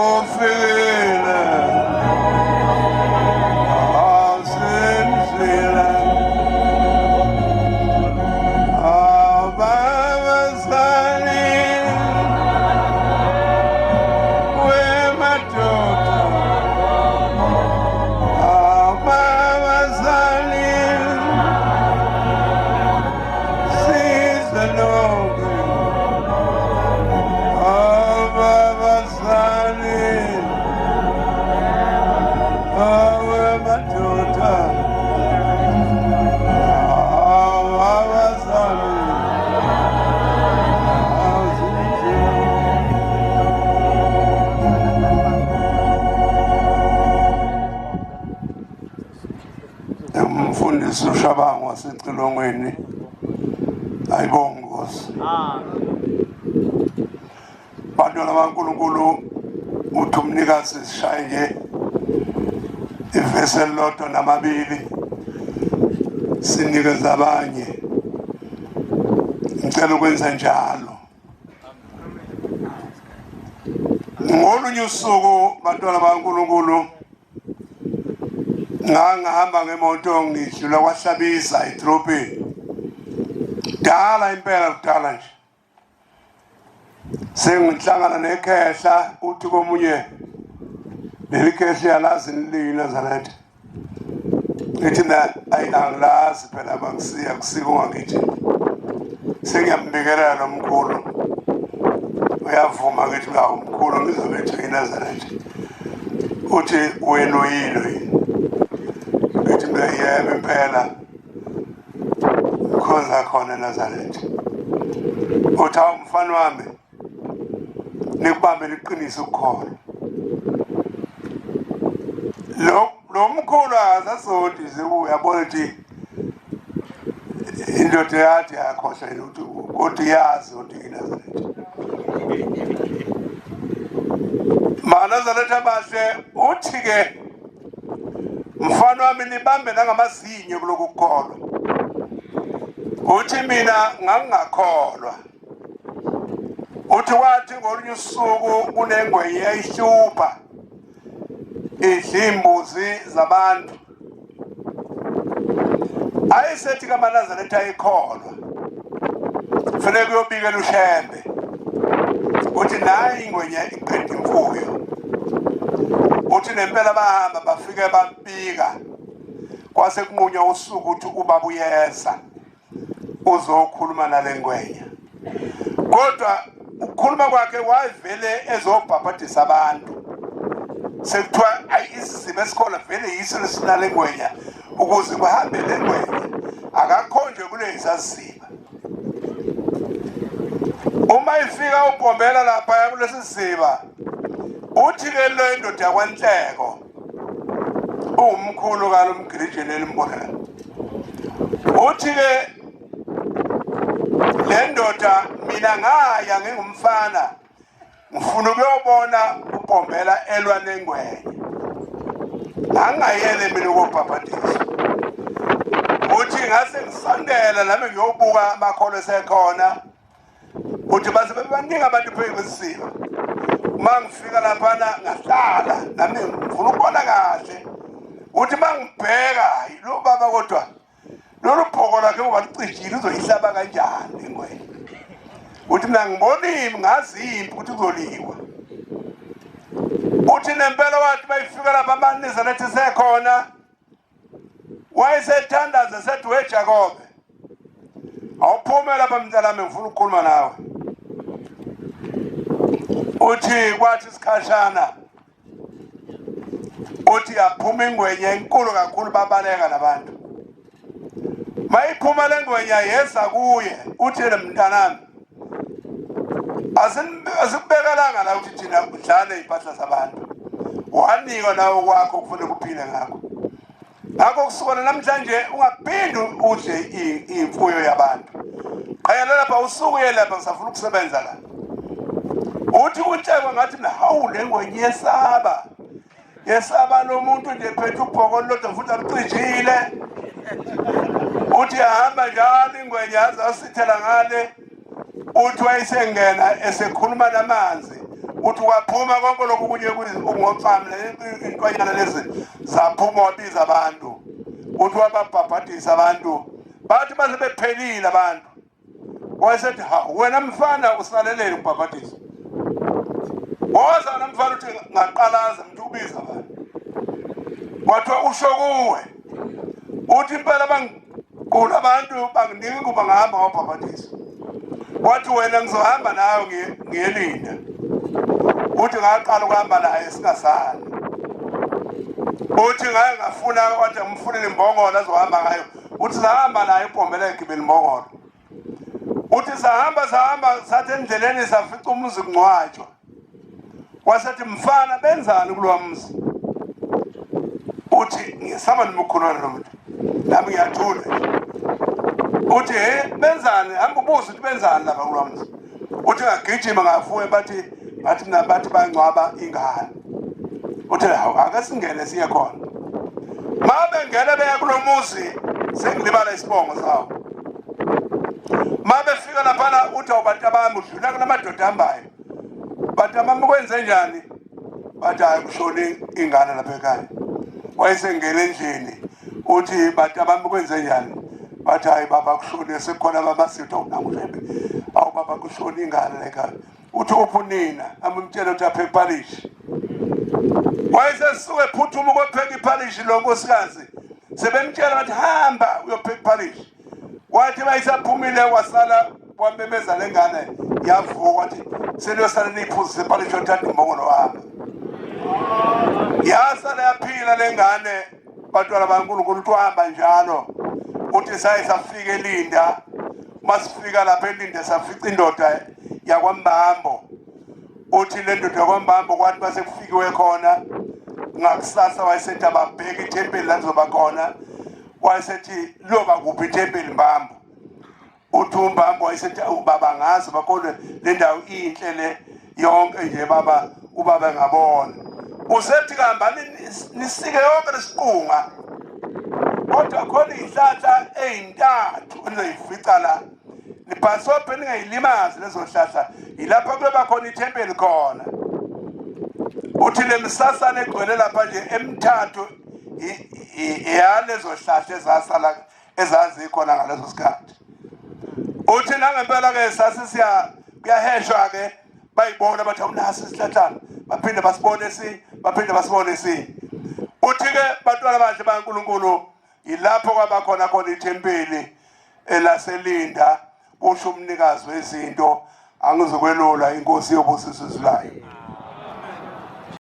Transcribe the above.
Awufikile asimzile ababazali wemadoda ababazali size lonke ababazali awemadoda ababazali Umfundisi uShabangu waseCilongweni ayibonge Nkosi. Bantwana baNkulunkulu uthi umnikazi sishaye nje ivesi elilodwa namabili sinikeza abanye. Ngicela ukwenza njalo. Ngolunye usuku bantwana baNkulunkulu ngangihamba ngemoto ngidlula kwaHlabisa edrobheni dala impela kudala nje sengihlangana nekhehla uthi komunye leli khehla yalazi nilini Nazaretha ngithi na ayi angilazi phela bangisiya kusiko ngakithi sengiyambikelela lo mkhulu uyavuma ngithi la umkhulu ngizobetha iNazaretha uthi wena uyilo yini ngithi mina yebo impela ngikhonza khona eNazaretha uthi awu mfana wami nikubambe liqinise ukukholwa lo lo mkhulu akasasonti nje uyabona ukuthi indoda yathi yakhohlwa yini ukuthi kodwa iyazi ukuthi iNazaretha MaNazaretha bahle uthi-ke mfana wami nibambe nangamazinyo kulokhu kukholwa uthi mina ngangingakholwa uthi wathi ngolunye usuku kunengwenye eyayihlupha idla iy'mbuzi zabantu ayesethi kaManazaretha ayikholwa kufanele kuyobikela uShembe uthi nayi ingwenya iqeda imfuyo uthi nempela bahamba bafike babika kwase kunqunywa usuku ukuthi ubaba uyeza uzokhuluma nale ngwenya kodwa ukukhuluma kwakhe wayevele ezobhabhadisa abantu sekuthiwa ayi isiziba esikhona vele yiso lesinale ngwenya ukuze kuhambe le ngwenya akakhonjwe kulezi ziba uma ifika ubhombela lapha kulesi siziba uthi ke lo indoda yakwanhleko uwumkhulu kalo mgrijeni elimbonela uthi-ke le ndoda mina ngaya ngingumfana ngifuna ukuyobona ubhombela elwa nengwenya ngangingayele mina ukobhabhadiswa uthi ngase ngisondela nami ngiyobuka amakholwa esekhona uthi base bebaningi abantu phezu kwesiziba uma ngifika laphana ngahlala nami ngifuna ukubona kahle uthi uma ngibheka lo baba kodwa lolu bhoko lakhe ngoba lucijile uzoyihlaba kanjani ingwenya uthi mina ngibona impi ngazi impi ukuthi kuzoliwa uthi nempela wathi bayifika lapha amaniza lethi sekhona wayesethandaza sethi we Jakobe awuphume lapha mntanami ngifuna ukukhuluma nawe uthi kwathi isikhashana uthi yaphuma ingwenya enkulu kakhulu babaleka labantu mayiphuma le ngwenya yeza kuye uthi le mntanami asikubekelanga la ukuthi thina udlale iy'mpahla zabantu wanikwa nawe kwakho kufanele kuphile ngakho ngakho kusukela namhlanje ungaphindi udle imfuyo yabantu qhela lapha usuke lapha ngisafuna ukusebenza la uthi kutshekwa ngathi mina hawu le ngwenye yesaba yesaba lo muntu nje phethe ubhoko lodwa futhi alucijile uthi yahamba njalo ingwenya yaze asithela ngale Uthi wayesengena esekhuluma namanzi, uthi kwaphuma konke lokhu kunye kungocamle intwanyana lezi zaphuma, wabiza abantu, uthi wababhabhadisa abantu, bathi base bephelile abantu. Wayesethi ha wena mfana usalelele ukubhabhadiswa. Woza wena mfana, uthi ngaqalaza mntu ubiza abantu. Kwathiwa usho kuwe. Uthi impela bangiqula abantu banginika ingubo ngahamba ngabhabhadiswa. Wathi wena ngizohamba nawe ngiyelinda. Uthi ngaqala ukuhamba naye singasali. Uthi ngaye ngafuna wathi ngimfunele imbongolo azohamba ngayo. Uthi sahamba naye uBhombela egibela imbongolo. Uthi sahamba sahamba sathi endleleni safica umuzi kungcwatshwa. Wasethi mfana benzani kulowa mzi? Uthi ngisaba noma ukukhuluma lo muntu. Nami ngiyathula nje. Uthi he benzani? Hamba ubuze ukuthi benzani lapha kulowa mzi. Uthi ngagijima ngafuye bathi bathi mina bathi bangcwaba ingane. Uthi hawu ake singene siye khona. Ma bengena beya kulo muzi sengilibala isibongo sawo. Ma befika laphana uthi awubantu bami udlula kulamadoda ahambayo. Bathi amama kwenze njani? Bathi hayi kushone ingane lapha ekhaya. Wayesengena endlini uthi bathi abami kwenze njani? Bathi hayi baba kushone sekukhona abamasitha unangushebe. Awu baba kushone ingane la ekhaya. Uthi uphi unina? Amumtshela ukuthi apheke iphalishi. Wayesesuke ephuthuma ukopheka iphalishi lo nkosikazi. Sebemtshela bathi hamba uyopheka iphalishi. Wathi bayisaphumile wasala wamemeza lengane yavuka wathi seliyosala niyiphuzise iphalishi othatha imbongolo wami. Yasala yaphila lengane bantwana baNkulunkulu uthi wahamba njalo. Uthi saye safika eLinda, masifika lapha eLinda safica indoda yakwaMbambo. Uthi le ndoda yakwaMbambo kwathi base kufikiwe khona ngakusasa wayesethi ababheke ithempeli la lizoba khona, wayesethi liyoba kuphi ithempeli Mbambo. Uthi uMbambo wayesethi ubaba ngazi bakholwe le ndawo inhle le yonke nje baba, ubaba ngabona. Usethi kahambani nisike yonke lesiqunga, kodwa khona iy'hlahla ey'ntathu enizoyifica la, nibhasobhe ningayilimazi lezo hlahla, yilapho kuyoba khona ithempeli khona. Uthi le misasana egcwele lapha nje emithathu yalezo hlahla ezasala ezazikhona ngaleso sikhathi. Uthi nangempela-ke sase siya kuyaheshwa-ke bayibona bathi awunaso isihlahlana, baphinde basibone esinye, baphinde basibone esinye. Uthi-ke bantwana bahle baNkulunkulu, yilapho kwaba khona khona ithempeli elaseLinda, kusho umnikazi wezinto. Angizukwelula, inkosi yobusisa izwi layo.